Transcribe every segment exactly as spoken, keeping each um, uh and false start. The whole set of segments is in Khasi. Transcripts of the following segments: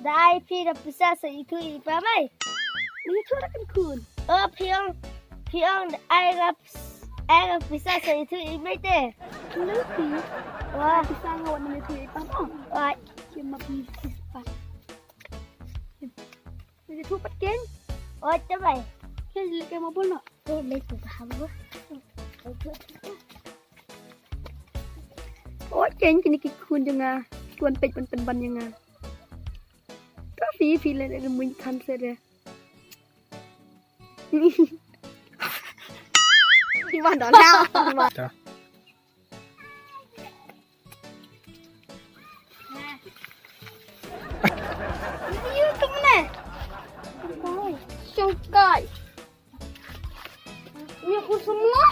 Dei phi da pisa sa itu i pa mai. Ni tu da kan kun. Oh, phi ong, phi ong ai nga pis-, ai nga pisa sa itu i mai te. Ni phi. Wah. Pisa nga wan ni tu i pa mo. Wah. Kim ma phi pis pa. Ni tu pat ken. Oh, te mai. Ken le ke ma bol no. Oh, mai tu pa ha mo. Oh, ken kini ki kun jong nga. Ki wan peit pan pan ban jong nga. Ka phi phi le le mun kan se de. Phi wan don ha. Ta. Yu tu mana? Oi, shongkai. Ni aku semua.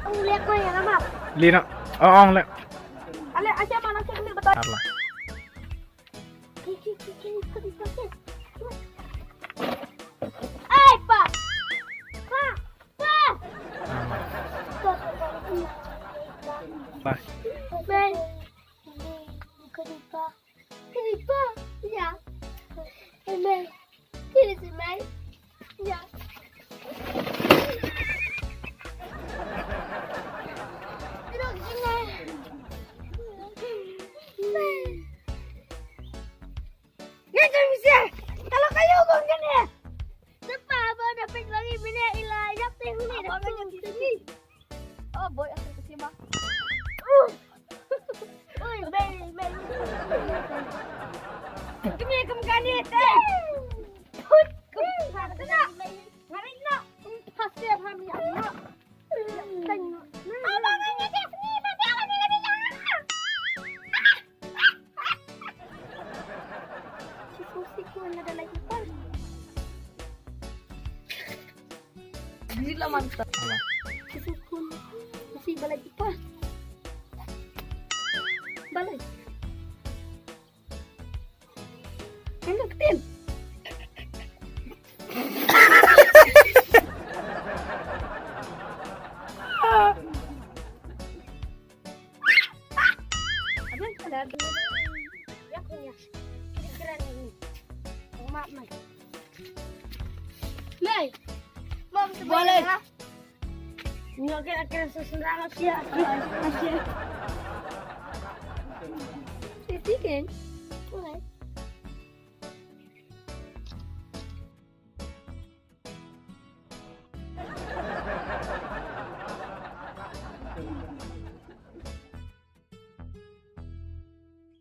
Ang liak ko ya lama. Lina. Oh, ang liak. Ale, asya mana sih kami betul. Arla. Ki, ki, ki, ki, ki, ki, ki. Ai, pa. Pa. Pa. Arla. Pa. Pa. Bye. Kalipa. Kalipa. Ya. Amen. Kalipa. Ya. Ni tu mesti. Kalau kayu kau kena. Tepat apa dapat bagi bini ila jap teh ni. Apa bagi ni? Oh, boy, aku terkesima. Oi, baby, baby. Kemia kem kani te. Put, kem kani te. Ngari na. Pasti apa mi anak. Abang ni dia ni, tapi apa ni lebih jangan. Si Susi pun ada lagi pan. Gila mantap. Apa? Sukun. Masih balai kita. Balai. Anak ketin. Abang, ada, ada. Ya, punya. Kira-kira ni. Mak, mak. Lai. Mak, boleh. Nyokin akhirnya sesenang asia. Asia. Sisi kan? Boleh.